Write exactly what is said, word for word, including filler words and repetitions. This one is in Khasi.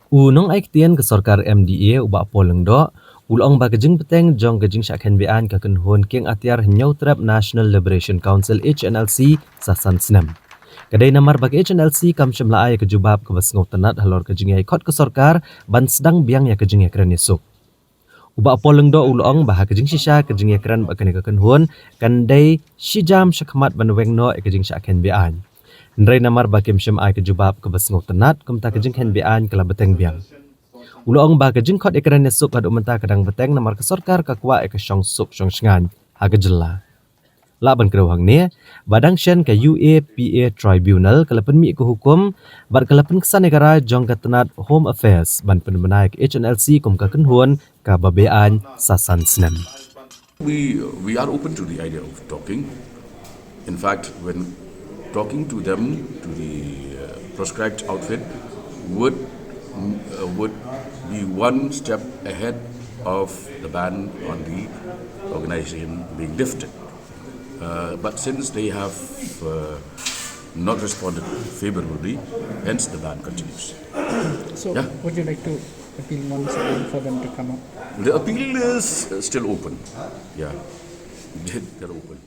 U nongai ktien ka sorkar M D A u Bah Paul Lyngdoh u la ong ba ka jingbteng jong ka jingshah kheiñ be-aiñ ka kynhun kieng atiar Hynñiewtrep National Liberation Council H N L C sa san snem ka dei namar ba ka H N L C kam shym la ai ka jubab kaba sngewtynnat halor ka jingïai khot ka sorkar ban sdang biang ïa ka jingïakren ïasuk. U Bah Paul Lyngdoh u la ong ba ha ka jingshisha ka jingïakren bad kane ka kynhun kan dei shijam shakhmat ban weng noh ïa ka jingshah kheiñ be-aiñ. Hynrei namar ba kim shym ai ka jubab kaba sngewtynnat kumta ka jingkheiñ be-aiñ ka la bteng biang. U la ong ba ka jingkhot ïakren ïasuk haduh mynta ka dang bteng namar ka sorkar ka kwah ïa ka shongsuk shongshngaiñ ha ka jylla. Lah ban kdew hangne ba dang shen ka U A P A Tribunal ka la pynmih ka hukum bad ka la pynksan ïa ka rai jong ka tnat Home Affairs ban pynbna ïa ka H N L C kum ka kynhun kaba be-aiñ sa san snem. We, we are open to the idea of talking. In fact, when talking to them, to the uh, proscribed outfit, would, uh, would be one step ahead of the ban on the organization being lifted. Uh, but since they have uh, not responded favorably, hence the ban continues. So, Yeah. Would you like to appeal once again for them to come up? The appeal is uh, still open. Yeah, they're open.